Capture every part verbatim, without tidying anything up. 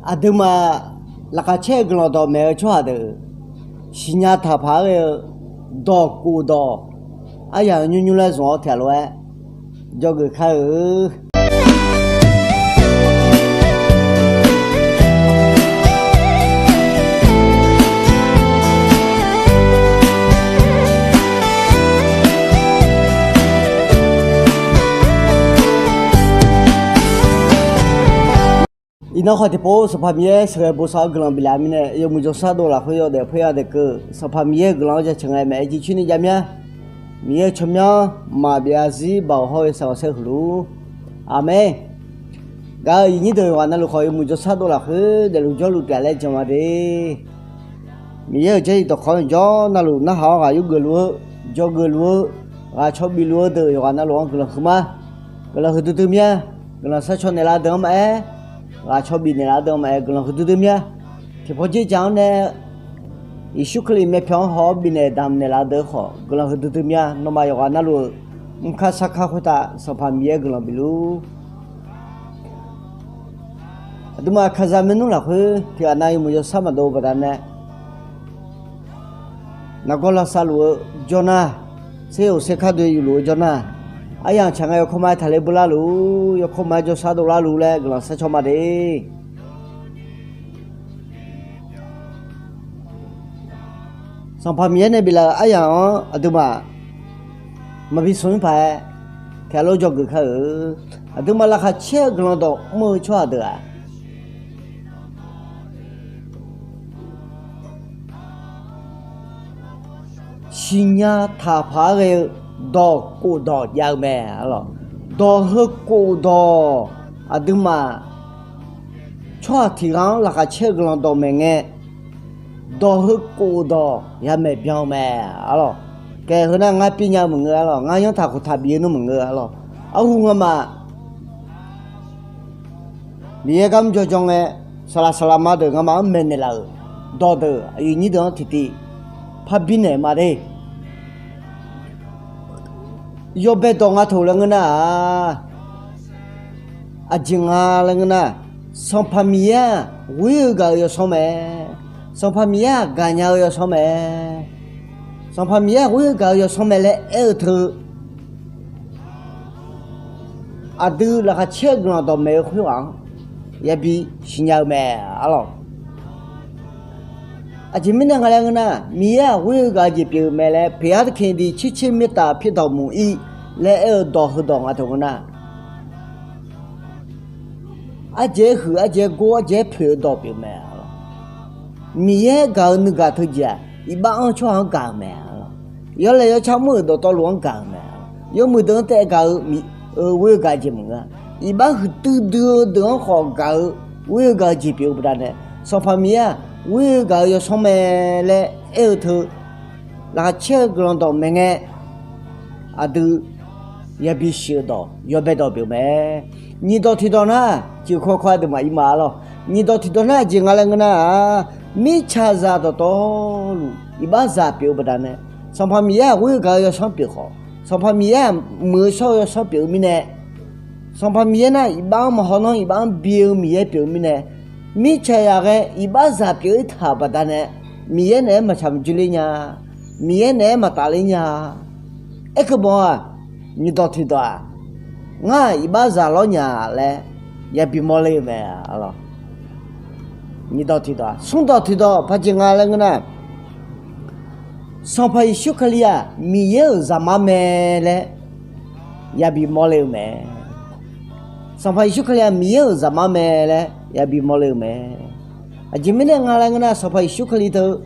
Aqduimaf laqkhaq caer-eu guiqlanq dawqmaeq-eu tsawrhaq deuq, siqnya taqpaq-aer ghae-eu dawq khof dawq, aryamq nymr nymr laer zmq-awr tiqghaq lof-aer dzawgeuf kar-eu. Iqnan khawf tiqpov Sanqpaq Miqyaer sheuqghae bosav-awr guiqlanq biflaf-eu mirnae, yawmuiq jawrshar dov lafkhoer yawdaef poer yadaef keuv Sanqpaq Miqyaer-euq guiqlanq-anr jaceuq ngae maeq-aer jircoer ni jav mya. Miqyaer-euq tsawrmyanr maqbyav zarzir baoq hawr-eu saeqghawq saer huiq luf-ur. Aqmeq. Gaq-euq iqnyir deuq yawqghaq navluf khawf, yawmuiq jawrshar dov lafkhoer daefluf jawrluf taef-a laer jan ma de. Miqyaer-euq jarlif dawqkawq-anr jawr navluf narhaq-awr ghaq yurgeuf luf-eu, dzawgeuf luf-eu, ghaq caw bif luf-eu deuq yawqghaq navluf-anr guiqlanq huiq ma. Guiqlanq huiqdui dui mya. Guiqlanq sharcaw naeqlaf deuq-anr maqaer, ghaq caw bif naeqlaf deuq-anr maqaer, guiqlanq huiqdui dui mya. Tiqpawf dzerdzaq-anr nae Yeqsur Kali myavpyawq-anr haw-awr bifnaeq damq naeqlaf deuq khawf, guiqlanq huiqdui dui mya. Nawmaf yawqghaq navluf-euq mrkar sarkar khoertav Sanqpaq Miqyaer guiqlanq bif luf-ur. Aqduimaf kaqzaq maernmr lafkhoer tiqghaq nav yawmuiq yawshar maqdov-eu baqdanae, nargawr lavsav luf-eu jawr nar, serghoq serkar doe yufluf-eu jawr nar, aryamq tsaq ngae yawkawr ma-aer taqler beu larluf-ur, yawkawr ma-aer jawrshar dov larluf laer guiqlanq sharcaw ma de. Sanqpaq Miqyaer nae biflaf-euq aryamq-anr aqduimaf maqbi smq-ir paq-aer, tiqghaq lof dzawgeuf kar-eu. Aqduimaf laqkhaq caer-eu guiqlanq dawq mr-eu tsawrhaq deuq-aq, siqnya taqpaq-aer ghae-eu dawq khof dawq jav-eu mae. Dawq heu khof dawq, aqduimaf tsawrhaq tiq ghaq-anr laqkhaq caer-eu guiqlanq dawqmaeq ngae, dawq heu khof dawq yamaeq byan-eu mae. Arlawq, kae heu nar ngar pir nya-eu maqngeur, arlawq, ngar yanr taq khof taq bif-eu nmr maqngeur, arlawq. Arhu ngamaf Miqyaer gar mr jawrjanr ngae, saqlaq saqlaq ma deuq ngamaf-anr maeqnaeq laf-euq dawqdeuq aqyuif nyir deuq-anr tiqtiv parbi naeq ma de. Yawbae dawq nga taq laer ngeur nar-aq, aqjeq nga laer ngeur nar, Sanqpaq Miqyaer-aq ghoer-eu gaq-eu yawsanr mae. Sanqpaq Miqyaer-aq gaqnya-eu yawsanr mae. Sanqpaq Miqyaer-aq ghoer-eu gaq-eu yawsanr mae laer aer-eu teu aqdui laqkhaq caer-eu guiqlanq dawqmaeq-eu khoerghaq-anr yabi siqnya-eu mae. Arlawq, aqjeq mirnae nga laer ngeur nar, Miqyaer-aq ghoer-eu gaq-eu jeq pyeuf-eu mae laer, Peqgar taqkindi tser tser mirtav pyir dawq muiq-ir laer aer-eu dawq heudawq nga taq ngeur nar, ardzaeq-aer huiq, ardzaeq-aer gor, ardzaeq-aer poeq-eu dawq pyeuf mae. Miqyaer gaq-eu nuigaq teujeq-aq, iqbax anr-eu tsawrhaq-anr gaq-euq mae. Yawlaeq yawtsar mr-euq dawqtawvluf-anr gaq-euq mae. Yawmuiq deuq-anr taef gaq-eu ghoer-eu gaq-eu jeq maqngeur-a. Iqbax huiqdui dui-eu deuq-anr khawf gaq-eu ghoer-eu gaq-eu jeq pyeuf-eu baqdanae, Sanqpaq Miqyaer-aq ghoer-eu gaq-eu yawsanr mae laer aer-eu teu laqkhaq caer-eu guiqlanq dawqmaeq ngae, aqdui yabi sheuq-eu dawq yawbae dawq pyeuf mae. Nyiq dawq tiq dawq nar, ciqkawr kawr aqduimaf ir ma, arlawq. Nyiq dawq tiq dawq nar aqjeq nga laer ngeur nar-aq, mirtsaqzaq dawqtawvluf iqbaxzaq pyeuf-eu baqdanae, Sanqpaq Miqyaer-aq ghoer-eu gaq-eu yawsanr pyeuf khawf, Sanqpaq Miqyaer-aq muiq-eu shawr-eu yawsanr pyeuf-eu mirnae, Sanqpaq Miqyaer nar iqbax-anr maqhaw nanr, iqbax-anr bi-eu Miqyaer pyeuf-eu mirnae, mirtsaqzaq ghae iqbaxzaq pyeuf-ir taq-euq baqdanae, Miqyaer naeq-aer maqtsaq maqjir ler nya. Miqyaer naeq-aer maqtaf ler nya. Aerkhawf bawq-aq, nyiq dawq tiq dawq-aq, ngar-aq iqbaxzaq lawr nya laer yabi mawrler-eu mae, arlawq. Nyiq dawq tiq dawq-aq, smr dawq tiq dawq paqjeq nga laer ngeur nar, Sanqpaq Yeqsur Kali-aq Miqyaer-euq Zaqmar mae laer yabi mawrler-eu mae. Sanqpaq Yeqsur Kali-aq Miqyaer-euq Zaqmar mae laer yabi mawrler-eu mae. Aqjeq mirnae nga laer ngeur nar, Sanqpaq Yeqsur Kali teu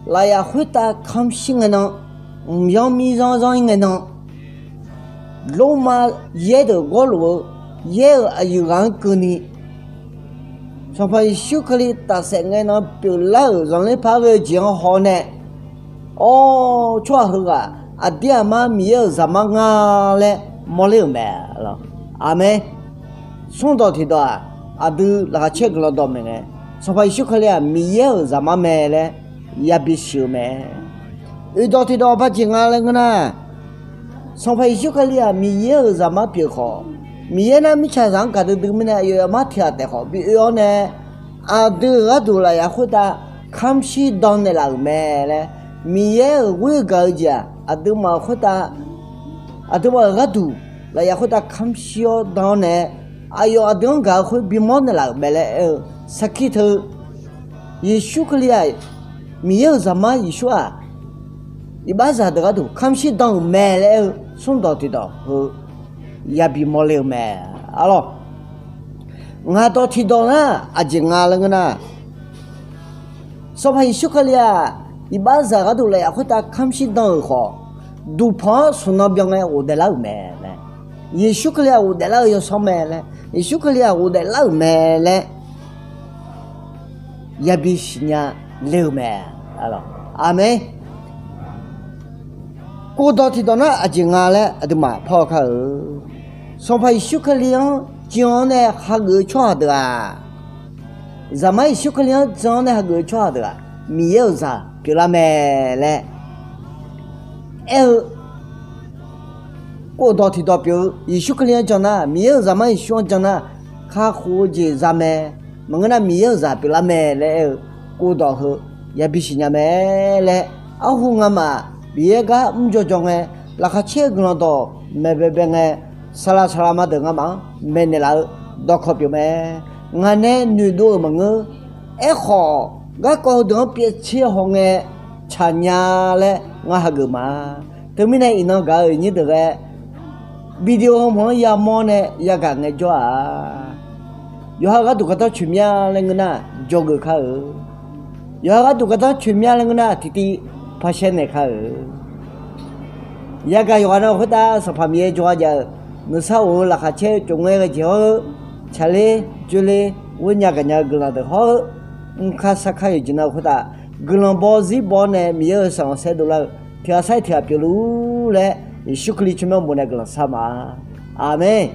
lafyaf khoertav kamq shir ngae nan, mqyanr mir zanr zanr-ir ngae nan, Lormav yaer deuq gawrluf-eu yaer-euq aqyuif ghaq-anr keuvni, Sanqpaq Yeqsur Kali tafsaef ngae nan pyeuflar-euq zanqler par ghae-eu jeq-anr haw nae, awr, tsawrhaq heughaq aqdir aqmar Miqyaer-euq Zaqmar nga laer mawrler-euq mae. Aqmeq. Smr dawq tiq dawq-aq, aqdui laqkhaq caer guiqlanq dawqmaeq ngae, Sanqpaq Yeqsur Kali-aq Miqyaer-euq Zaqmar mae laer yabi sheuq-eu mae. Oeq dawq tiq dawq paqjeq nga laer ngeur nar, Sanqpaq Yeqsur Kali-aq Miqyaer-euq Zaqmar pyeuf khawf, Miqyaer nar mirtsaqzaq-anr gaqdui dui mirnae, aqyawf aqmar tiq ghaq taef khawf bi oe-awr nae, aqdui-euq gharduq lafyaf khoertav kamr shir dan naeqlaf-euq mae laer, Miqyaer-euq ghoer gaq-eu jeq-aq, aqduimaf-euq khoertav, aqduimaf-euq gharduq lafyaf khoertav kamr shir-awr dan-awr nae, aqyawf aqdui-anr gaq-eu khoer bimawr naeqlaf-euq mae laer aer-eu, sarkir teu Yeqsur Kali-aq, Miqyaer-euq Zaqmar Yeqsur-aq, iqbaxzaq deuq gharduq kamr shir dan-euq mae laer aer-eu, smrdawq tiqdawq heu yabi mawrle-eu mae. Arlawr, ngaq dawq tiqdawq nar aqjeq nga laer ngeur nar, Sanqpaq Yeqsur Kali-aq, iqbaxzaq gharduq lafyaf khoertav kamr shir dan-euq khawf, duqpanq-anr smq nan byan ngae ghofdaef lar-euq mae laer, Yeqsur Kali-aq ghofdaef lar-eu yawsanr mae laer, Yeqsur Kali-aq ghofdaef lar-euq mae laer yabi siqnya le-eu mae. Aqmeq. Kov dawq tiqdawq nar aqjeq nga laer aqduimaf par-awr kar-eu, Sanqpaq Yeqsur Kali-anr jan-awr nae hageuf-eu tsawrhaq deuq-aq, Zaqmar Yeqsur Kali-anr jan-awr nae hageuf-eu tsawrhaq deuq-aq, Miqyaer-euq zaq pyeuflar mae laer aer-eu, kov dawq tiqdawq pyeuf-eu, Yeqsur Kali-anr jan nar, Miqyaer-euq Zaqmar Yeqsur-anr jan nar, kakhof-eu jeq za mae. Maqngeur nar, Miqyaer-euq zaq pyeuflar mae laer aer-eu, kov dawq heu yabi siqnya mae laer, arhu ngamaf Miqyaer gar mr jawrjaw ngae, laqkhaq caer-eu guiqlanq dawq maeqbae bae ngae, saqlaq saqlaq ma deuq ngamaf-anr maeqnaeq laf-eu dawqkawq pyeuf mae. Ngaq nae noeqdov-euq maqngeur. Aerkhawf, garkawv heudeuq-anr pyaev tser haw ngae tsaqnya laer ngar hageuf ma. Teumirnae iqnan gaq-euq iqnyir deuq ghae, video hawmawf-anr yamawr nae yagaq ngaejawr-aq, yawqha gharduq gardanr coeq mya laer ngeur nar, jawrgeuf kar-eu. Yawqha gharduq gardanr coeq mya laer ngeur nar, tiqtiv parshaer naeq kar-eu. Yagaq yawqghaq na khoertav Sanqpaq Miqyaer jawrgar jav-eu, nuisar of-eu laqkhaq caer-eu tsofngaer ghae jeq hawr-eu, tsaqler joerler ghoernya gaqnya-eu guiqlanq deuq hawr-eu, mrkar sarkar yawqjeq na khoertav guiqlanq baw zir baw nae Miqyaer-euq sanqlanq saerdov lar-eu, tiq ghaq sar-ir tiq ghaq pyeufluf laer, Yeqsur Kali tsawrmyanr bof nae guiqlanq shar ma. Aqmeq.